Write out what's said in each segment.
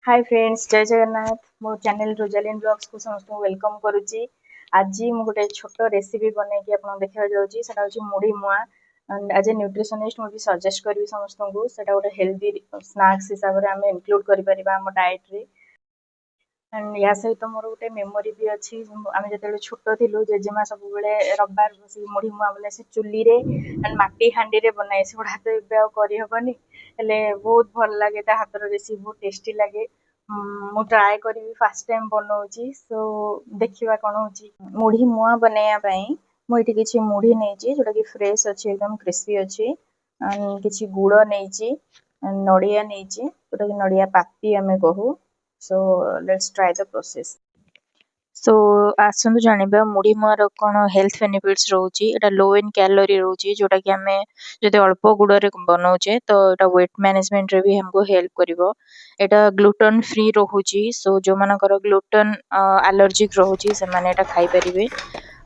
High friends, ଜୟ ଜଗନ୍ନାଥ। ମୋ channel Rosalin ବ୍ଲଗ୍ସକୁ ସମସ୍ତଙ୍କୁ welcome କରୁଛି। ଆଜି ମୁଁ ଗୋଟେ ଛୋଟ ରେସିପି ବନେଇକି ଆପଣଙ୍କୁ ଦେଖେଇବାକୁ ଯାଉଛି। ସେଟା ହେଉଛି ମୁଢ଼ି ମୁଆଁ। ଆଜ୍ ଏ ନ୍ୟୁଟ୍ରିସନିଷ୍ଟ ମୁଁ ବି ସଜେଷ୍ଟ କରିବି ସମସ୍ତଙ୍କୁ, ସେଟା ଗୋଟେ ହେଲ୍ଦି ସ୍ନାକ୍ସ ହିସାବରେ ଆମେ ଇନକ୍ଲୁଡ଼ କରିପାରିବା ଆମ ଡାଏଟ୍ରେ। ଆଣ୍ଡ ୟା ସହିତ ମୋର ଗୋଟେ ମେମୋରି ବି ଅଛି। ଆମେ ଯେତେବେଳେ ଛୋଟ ଥିଲୁ, ଜେଜେମା ସବୁବେଳେ ରବିବାର ବସିକି ମୁଢ଼ି ମୁଆଁ ବନାଏ। ସେ ଚୁଲିରେ ଆଣ୍ଡ ମାଟି ହାଣ୍ଡିରେ ବନାଏ। ସେଗୁଡ଼ା ତ ଏବେ ଆଉ କରିହେବନି, ହେଲେ ବହୁତ ଭଲ ଲାଗେ। ତା ହାତର ରେସିପି ବହୁତ ଟେଷ୍ଟି ଲାଗେ। ମୁଁ ଟ୍ରାଏ କରିବି, ଫାର୍ଷ୍ଟ ଟାଇମ୍ ବନଉଛି, ସୋ ଦେଖିବା କ'ଣ ହେଉଛି। ମୁଢ଼ି ମୁଆଁ ବନେଇବା ପାଇଁ ମୁଁ ଏଇଠି କିଛି ମୁଢ଼ି ନେଇଛି, ଯେଉଁଟାକି ଫ୍ରେଶ୍ ଅଛି, ଏକଦମ କ୍ରିସ୍ପି ଅଛି। କିଛି ଗୁଡ଼ ନେଇଛି, ନଡ଼ିଆ ନେଇଛି, ଯେଉଁଟାକି ନଡ଼ିଆ ପାତି ଆମେ କହୁ। So let's try the process. So ଆସନ୍ତୁ ଜାଣିବା ମୁଢ଼ି ମୁଆଁର କ'ଣ ହେଲ୍ଥ ବେନିଫିଟ୍ସ ରହୁଛି। ଏଇଟା ଲୋ ଇନ୍ କ୍ୟାଲୋରି ରହୁଛି, ଯେଉଁଟାକି ଆମେ ଯଦି ଅଳ୍ପ ଗୁଡ଼ରେ ବନଉଛେ ତ ଏଇଟା ୱେଟ୍ ମ୍ୟାନେଜମେଣ୍ଟରେ ବି ଆମକୁ ହେଲ୍ପ କରିବ। ଏଇଟା ଗ୍ଲୁଟନ୍ ଫ୍ରି ରହୁଛି, ସୋ ଯେଉଁମାନଙ୍କର ଗ୍ଲୁଟନ୍ ଆଲର୍ଜିକ୍ ରହୁଛି, ସେମାନେ ଏଇଟା ଖାଇପାରିବେ।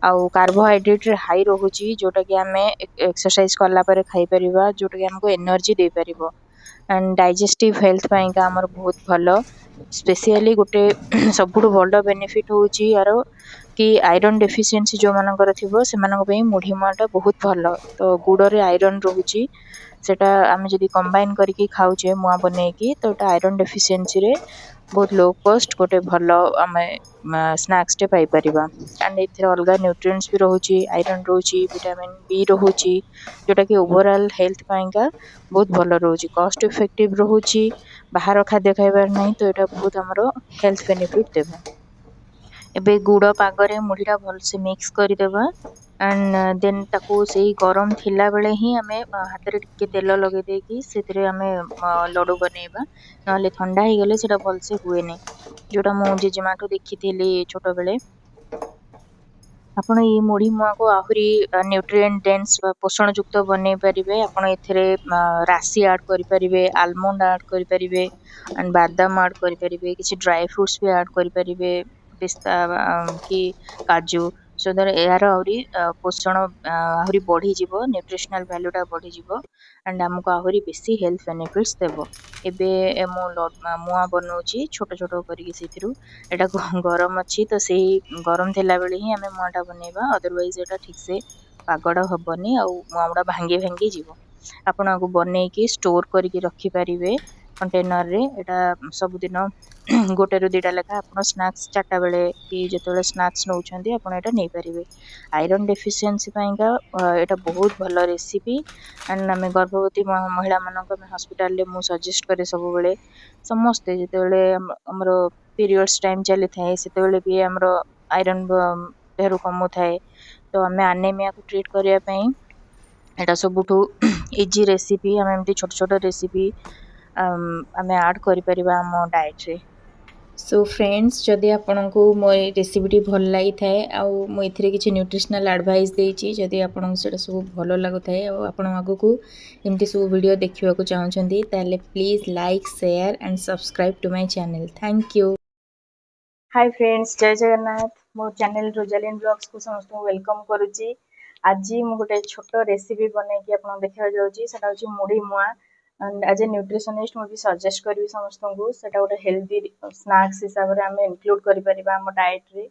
ଆଉ କାର୍ବୋହାଇଡ୍ରେଟ୍ରେ ହାଇ ରହୁଛି, ଯେଉଁଟାକି ଆମେ ଏକ୍ସରସାଇଜ କଲା ପରେ ଖାଇପାରିବା, ଯେଉଁଟାକି ଆମକୁ ଏନର୍ଜି ଦେଇପାରିବ। ଆଣ୍ଡ ଡାଇଜେଷ୍ଟିଭ୍ ହେଲ୍ଥ ପାଇଁକା ଆମର ବହୁତ ଭଲ। ସ୍ପେସିଆଲି ଗୋଟେ ସବୁଠୁ ଭଲ ବେନିଫିଟ୍ ହେଉଛି ୟାର କି ଆଇରନ୍ ଡେଫିସିଏନ୍ସି ଯେଉଁମାନଙ୍କର ଥିବ, ସେମାନଙ୍କ ପାଇଁ ମୁଢ଼ି ମୁଆଁଟା ବହୁତ ଭଲ। ତ ଗୁଡ଼ରେ ଆଇରନ୍ ରହୁଛି, ସେଟା ଆମେ ଯଦି କମ୍ବାଇନ୍ କରିକି ଖାଉଛେ ମୁଆଁ ବନେଇକି, ତ ଏଇଟା ଆଇରନ୍ ଡେଫିସିଏନ୍ସିରେ ବହୁତ ଲୋ କଷ୍ଟ ଗୋଟେ ଭଲ ଆମେ ସ୍ନାକ୍ସଟେ ପାଇପାରିବା। ଆଣ୍ଡ ଏଥିରେ ଅଲଗା ନ୍ୟୁଟ୍ରିଏଣ୍ଟସ୍ ବି ରହୁଛି, ଆଇରନ୍ ରହୁଛି, ଭିଟାମିନ୍ ବି ରହୁଛି, ଯେଉଁଟାକି ଓଭରଅଲ୍ ହେଲ୍ଥ ପାଇଁକା ବହୁତ ଭଲ ରହୁଛି, କଷ୍ଟ ଇଫେକ୍ଟିଭ ରହୁଛି, ବାହାର ଖାଦ୍ୟ ଖାଇବାର ନାହିଁ। ତ ଏଇଟା ବହୁତ ଆମର ହେଲ୍ଥ ବେନିଫିଟ୍ ଦେବ। ଏବେ ଗୁଡ଼ ପାଗରେ ମୁଢ଼ିଟା ଭଲସେ ମିକ୍ସ କରିଦେବା। ଆଣ୍ଡ ଦେନ୍ ତାକୁ ସେଇ ଗରମ ଥିଲାବେଳେ ହିଁ ଆମେ ହାତରେ ଟିକେ ତେଲ ଲଗେଇ ଦେଇକି ସେଥିରେ ଆମେ ଲଡ଼ୁ ବନେଇବା, ନହେଲେ ଥଣ୍ଡା ହେଇଗଲେ ସେଇଟା ଭଲସେ ହୁଏନି, ଯେଉଁଟା ମୁଁ ଜେଜେମାଠୁ ଦେଖିଥିଲି ଛୋଟବେଳେ। ଆପଣ ଏଇ ମୁଢ଼ି ମୁଆଁକୁ ଆହୁରି ନ୍ୟୁଟ୍ରିଏଣ୍ଟ ଡେନ୍ସ ବା ପୋଷଣଯୁକ୍ତ ବନେଇ ପାରିବେ। ଆପଣ ଏଥିରେ ରାଶି ଆଡ଼୍ କରିପାରିବେ, ଆଲମଣ୍ଡ ଆଡ଼୍ କରିପାରିବେ, ଆଣ୍ଡ ବାଦାମ ଆଡ଼୍ କରିପାରିବେ, କିଛି ଡ୍ରାଏ ଫ୍ରୁଟ୍ସ ବି ଆଡ଼୍ କରିପାରିବେ, ପିସ୍ତା କି କାଜୁ। ସୋ ଦ୍ୱାରା ଏହାର ଆହୁରି ପୋଷଣ ଆହୁରି ବଢ଼ିଯିବ, ନ୍ୟୁଟ୍ରିସନାଲ ଭ୍ୟାଲୁଟା ବଢ଼ିଯିବ ଆଣ୍ଡ ଆମକୁ ଆହୁରି ବେଶୀ ହେଲ୍ଥ ବେନିଫିଟ୍ସ ଦେବ। ଏବେ ମୁଁ ମୁଆଁ ବନଉଛି ଛୋଟ ଛୋଟ କରିକି ସେଇଥିରୁ। ଏଇଟା ଗରମ ଅଛି, ତ ସେଇ ଗରମ ଥିଲାବେଳେ ହିଁ ଆମେ ମୁଆଁଟା ବନେଇବା, ଅଦରୱାଇଜ ଏଇଟା ଠିକସେ ପାଗଟା ହବନି ଆଉ ମୁଆଁ ଗୁଡ଼ା ଭାଙ୍ଗି ଭାଙ୍ଗି ଯିବ। ଆପଣ ଆକୁ ବନେଇକି ଷ୍ଟୋର କରିକି ରଖିପାରିବେ କଣ୍ଟେନରରେ। ଏଇଟା ସବୁଦିନ ଗୋଟେରୁ ଦୁଇଟା ଲେଖା ଆପଣ ସ୍ନାକ୍ସ, 4ଟା ବେଳେ କି ଯେତେବେଳେ ସ୍ନାକ୍ସ ନେଉଛନ୍ତି, ଆପଣ ଏଇଟା ନେଇପାରିବେ। ଆଇରନ୍ ଡେଫିସିଏନ୍ସି ପାଇଁକା ଏଇଟା ବହୁତ ଭଲ ରେସିପି। ଆଣ୍ଡ ଆମେ ଗର୍ଭବତୀ ମହିଳାମାନଙ୍କୁ ଆମେ ହସ୍ପିଟାଲରେ ମୁଁ ସଜେଷ୍ଟ କରେ ସବୁବେଳେ। ସମସ୍ତେ ଯେତେବେଳେ ଆମର ପିରିୟଡ଼୍ସ ଟାଇମ୍ ଚାଲିଥାଏ, ସେତେବେଳେ ବି ଆମର ଆଇରନ୍ ଦେହରୁ କମୁଥାଏ, ତ ଆମେ ଆନେମିଆକୁ ଟ୍ରିଟ୍ କରିବା ପାଇଁ ଏଇଟା ସବୁଠୁ ଇଜି ରେସିପି। ଆମେ ଏମିତି ଛୋଟ ଛୋଟ ରେସିପି ଆମେ ଆଡ଼୍ କରିପାରିବା ଆମ ଡାଏଟ୍ରେ। ସୋ ଫ୍ରେଣ୍ଡସ୍, ଯଦି ଆପଣଙ୍କୁ ମୋ ଏଇ ରେସିପିଟି ଭଲ ଲାଗିଥାଏ ଆଉ ମୁଁ ଏଥିରେ କିଛି ନ୍ୟୁଟ୍ରିସନାଲ୍ ଆଡ଼ଭାଇସ୍ ଦେଇଛି, ଯଦି ଆପଣଙ୍କୁ ସେଇଟା ସବୁ ଭଲ ଲାଗୁଥାଏ ଆଉ ଆପଣ ଆଗକୁ ଏମିତି ସବୁ ଭିଡ଼ିଓ ଦେଖିବାକୁ ଚାହୁଁଛନ୍ତି, ତାହେଲେ please like, share and subscribe to my channel. Thank you. High friends, ଜୟ ଜଗନ୍ନାଥ। ମୋ ଚ୍ୟାନେଲ୍ ରୋଜାଲିନ୍ ବ୍ଲଗ୍ସକୁ ସମସ୍ତଙ୍କୁ welcome କରୁଛି। ଆଜି ମୁଁ ଗୋଟେ ଛୋଟ ରେସିପି ବନେଇକି ଆପଣଙ୍କୁ ଦେଖେଇବାକୁ ଯାଉଛି। ସେଟା ହେଉଛି ମୁଢ଼ି ମୁଆଁ। ଆଜ୍ ଏ ନ୍ୟୁଟ୍ରିସନିଷ୍ଟ ମୁଁ ବି ସଜେଷ୍ଟ କରିବି ସମସ୍ତଙ୍କୁ, ସେଟା ଗୋଟେ ହେଲ୍ଦି ସ୍ନାକ୍ସ ହିସାବରେ ଆମେ ଇନକ୍ଲୁଡ଼ କରିପାରିବା ଆମ ଡାଏଟ୍ରେ।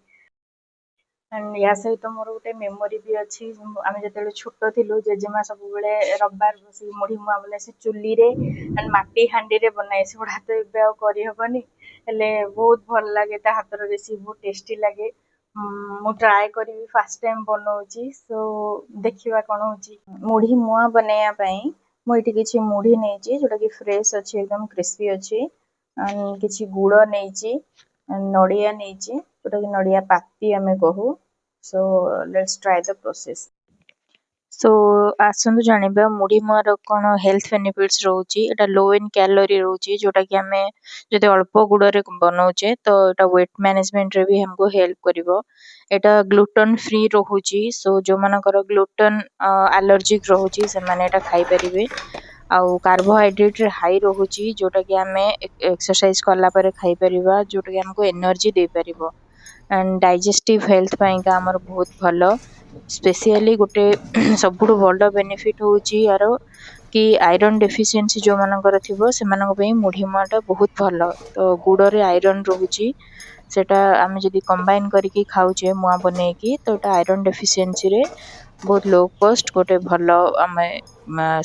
ଆଣ୍ଡ ୟା ସହିତ ମୋର ଗୋଟେ ମେମୋରି ବି ଅଛି। ଆମେ ଯେତେବେଳେ ଛୋଟ ଥିଲୁ, ଜେଜେମା ସବୁବେଳେ ରବିବାର ବସିକି ମୁଢ଼ି ମୁଆଁ ବନାଏ। ସେ ଚୁଲିରେ ଆଣ୍ଡ ମାଟି ହାଣ୍ଡିରେ ବନାଏ। ସେଗୁଡ଼ା ତ ଏବେ ଆଉ କରିହେବନି, ହେଲେ ବହୁତ ଭଲ ଲାଗେ। ତା ହାତର ରେସିପି ବହୁତ ଟେଷ୍ଟି ଲାଗେ। ମୁଁ ଟ୍ରାଏ କରିବି, ଫାର୍ଷ୍ଟ ଟାଇମ୍ ବନଉଛି, ସୋ ଦେଖିବା କ'ଣ ହେଉଛି। ମୁଢ଼ି ମୁଆଁ ବନେଇବା ପାଇଁ ମୁଁ ଏଇଠି କିଛି ମୁଢ଼ି ନେଇଛି, ଯେଉଁଟାକି ଫ୍ରେଶ୍ ଅଛି, ଏକଦମ କ୍ରିସ୍ପି ଅଛି। କିଛି ଗୁଡ଼ ନେଇଛି, ନଡ଼ିଆ ନେଇଛି, ଯେଉଁଟାକି ନଡ଼ିଆ ପାତି ଆମେ କହୁ। So let's try the process. So ଆସନ୍ତୁ ଜାଣିବା ମୁଢ଼ି ମୁଆଁର କ'ଣ ହେଲ୍ଥ ବେନିଫିଟ୍ସ ରହୁଛି। ଏଇଟା ଲୋ ଇନ୍ କ୍ୟାଲୋରି ରହୁଛି, ଯେଉଁଟାକି ଆମେ ଯଦି ଅଳ୍ପ ଗୁଡ଼ରେ ବନଉଛେ ତ ଏଇଟା ୱେଟ୍ ମ୍ୟାନେଜମେଣ୍ଟରେ ବି ଆମକୁ ହେଲ୍ପ କରିବ। ଏଇଟା ଗ୍ଲୁଟନ୍ ଫ୍ରି ରହୁଛି, ସୋ ଯେଉଁମାନଙ୍କର ଗ୍ଲୁଟନ୍ ଆଲର୍ଜିକ୍ ରହୁଛି, ସେମାନେ ଏଇଟା ଖାଇପାରିବେ। ଆଉ କାର୍ବୋହାଇଡ୍ରେଟ୍ରେ ହାଇ ରହୁଛି, ଯେଉଁଟାକି ଆମେ ଏକ୍ସରସାଇଜ କଲା ପରେ ଖାଇପାରିବା, ଯେଉଁଟାକି ଆମକୁ ଏନର୍ଜି ଦେଇପାରିବ। ଆଣ୍ଡ ଡାଇଜେଷ୍ଟିଭ୍ ହେଲ୍ଥ ପାଇଁକା ଆମର ବହୁତ ଭଲ। ସ୍ପେସିଆଲି ଗୋଟେ ସବୁଠୁ ଭଲ ବେନିଫିଟ୍ ହେଉଛି ୟାର କି ଆଇରନ୍ ଡେଫିସିଏନ୍ସି ଯେଉଁମାନଙ୍କର ଥିବ, ସେମାନଙ୍କ ପାଇଁ ମୁଢ଼ି ମୁଆଁଟା ବହୁତ ଭଲ। ତ ଗୁଡ଼ରେ ଆଇରନ୍ ରହୁଛି, ସେଇଟା ଆମେ ଯଦି କମ୍ବାଇନ୍ କରିକି ଖାଉଛେ ମୁଆଁ ବନେଇକି, ତ ଏଇଟା ଆଇରନ୍ ଡେଫିସିଏନ୍ସିରେ ବହୁତ ଲୋ କଷ୍ଟ ଗୋଟେ ଭଲ ଆମେ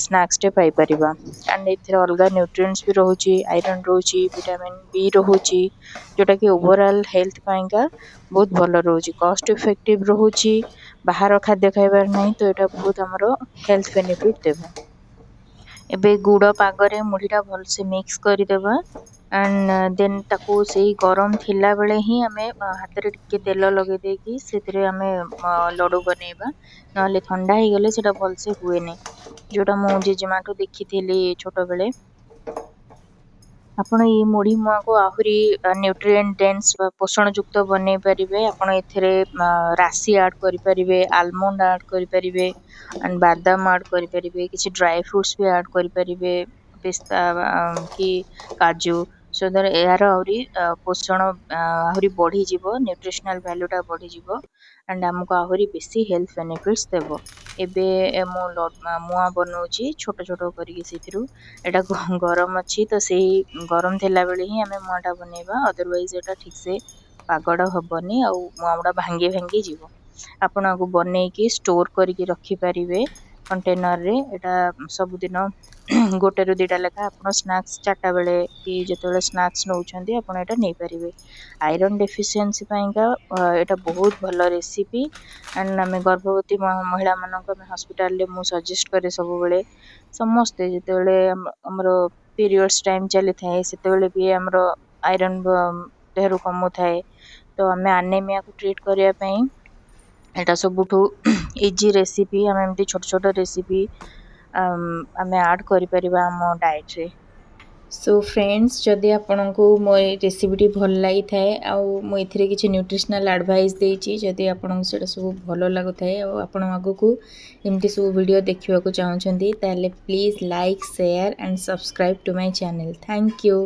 ସ୍ନାକ୍ସଟେ ପାଇପାରିବା। ଆଣ୍ଡ ଏଥିରେ ଅଲଗା ନ୍ୟୁଟ୍ରିଏଣ୍ଟସ୍ ବି ରହୁଛି, ଆଇରନ୍ ରହୁଛି, ଭିଟାମିନ୍ ବି ରହୁଛି, ଯେଉଁଟାକି ଓଭରଅଲ୍ ହେଲ୍ଥ ପାଇଁକା ବହୁତ ଭଲ ରହୁଛି, କଷ୍ଟ ଇଫେକ୍ଟିଭ ରହୁଛି, ବାହାର ଖାଦ୍ୟ ଖାଇବାର ନାହିଁ। ତ ଏଇଟା ବହୁତ ଆମର ହେଲ୍ଥ ବେନିଫିଟ୍ ଦେବ। ଏବେ ଗୁଡ଼ ପାଗରେ ମୁଢ଼ିଟା ଭଲସେ ମିକ୍ସ କରିଦେବା ଆଣ୍ଡ ଦେନ୍ ତାକୁ ସେଇ ଗରମ ଥିଲାବେଳେ ହିଁ ଆମେ ହାତରେ ଟିକେ ତେଲ ଲଗେଇ ଦେଇକି ସେଥିରେ ଆମେ ଲଡ଼ୁ ବନେଇବା। ନହେଲେ ଥଣ୍ଡା ହେଇଗଲେ ସେଇଟା ଭଲସେ ହୁଏନି, ଯେଉଁଟା ମୁଁ ଜେଜେମାଠୁ ଦେଖିଥିଲି ଛୋଟବେଳେ। ଆପଣ ଏଇ ମୁଢ଼ି ମୁଆଁକୁ ଆହୁରି ନ୍ୟୁଟ୍ରିଏଣ୍ଟ ଡେନ୍ସ ବା ପୋଷଣଯୁକ୍ତ ବନେଇ ପାରିବେ। ଆପଣ ଏଥିରେ ରାଶି ଆଡ଼୍ କରିପାରିବେ, ଆଲମଣ୍ଡ ଆଡ଼୍ କରିପାରିବେ ଆଣ୍ଡ ବାଦାମ ଆଡ଼୍ କରିପାରିବେ, କିଛି ଡ୍ରାଏ ଫ୍ରୁଟ୍ସ ବି ଆଡ଼୍ କରିପାରିବେ, ପିସ୍ତା କି କାଜୁ। ସୋ ଦ୍ୱାରା ଏହାର ଆହୁରି ପୋଷଣ ଆହୁରି ବଢ଼ିଯିବ, ନ୍ୟୁଟ୍ରିସନାଲ ଭ୍ୟାଲୁଟା ବଢ଼ିଯିବ ଆଣ୍ଡ ଆମକୁ ଆହୁରି ବେଶୀ ହେଲ୍ଥ ବେନିଫିଟ୍ସ ଦେବ। ଏବେ ମୁଁ ମୁଆଁ ବନଉଛି ଛୋଟ ଛୋଟ କରିକି। ସେଇଥିରୁ ଏଇଟା ଗରମ ଅଛି, ତ ସେଇ ଗରମ ଥିଲାବେଳେ ହିଁ ଆମେ ମୁଆଁଟା ବନେଇବା, ଅଦରୱାଇଜ ଏଇଟା ଠିକସେ ପାଗଟା ହବନି ଆଉ ମୁଆଁ ଗୁଡ଼ା ଭାଙ୍ଗି ଭାଙ୍ଗି ଯିବ। ଆପଣ ଆକୁ ବନେଇକି ଷ୍ଟୋର କରିକି ରଖିପାରିବେ କଣ୍ଟେନରରେ। ଏଇଟା ସବୁଦିନ ଗୋଟେରୁ 2ଟା ଲେଖା ଆପଣ ସ୍ନାକ୍ସ, 4ଟା ବେଳେ କି ଯେତେବେଳେ ସ୍ନାକ୍ସ ନେଉଛନ୍ତି, ଆପଣ ଏଇଟା ନେଇପାରିବେ। ଆଇରନ୍ ଡେଫିସିଏନ୍ସି ପାଇଁକା ଏଇଟା ବହୁତ ଭଲ ରେସିପି। ଆଣ୍ଡ ଆମେ ଗର୍ଭବତୀ ମହିଳାମାନଙ୍କୁ ଆମେ ହସ୍ପିଟାଲରେ ମୁଁ ସଜେଷ୍ଟ କରେ ସବୁବେଳେ। ସମସ୍ତେ ଯେତେବେଳେ ଆମର ପିରିୟଡ଼୍ସ ଟାଇମ୍ ଚାଲିଥାଏ, ସେତେବେଳେ ବି ଆମର ଆଇରନ୍ ଦେହରୁ କମୁଥାଏ, ତ ଆମେ ଆନେମିଆକୁ ଟ୍ରିଟ୍ କରିବା ପାଇଁ ଏଇଟା ସବୁଠୁ ଇଜି ରେସିପି। ଆମେ ଏମିତି ଛୋଟ ଛୋଟ ରେସିପି ଆମେ ଆଡ଼୍ କରିପାରିବା ଆମ ଡାଏଟ୍ରେ। ସୋ ଫ୍ରେଣ୍ଡସ୍, ଯଦି ଆପଣଙ୍କୁ ମୋ ଏଇ ରେସିପିଟି ଭଲ ଲାଗିଥାଏ ଆଉ ମୁଁ ଏଥିରେ କିଛି ନ୍ୟୁଟ୍ରିସନାଲ୍ ଆଡ଼ଭାଇସ୍ ଦେଇଛି, ଯଦି ଆପଣଙ୍କୁ ସେଇଟା ସବୁ ଭଲ ଲାଗୁଥାଏ ଆଉ ଆପଣ ଆଗକୁ ଏମିତି ସବୁ ଭିଡ଼ିଓ ଦେଖିବାକୁ ଚାହୁଁଛନ୍ତି, ତାହେଲେ please like, share and subscribe to my channel. Thank you.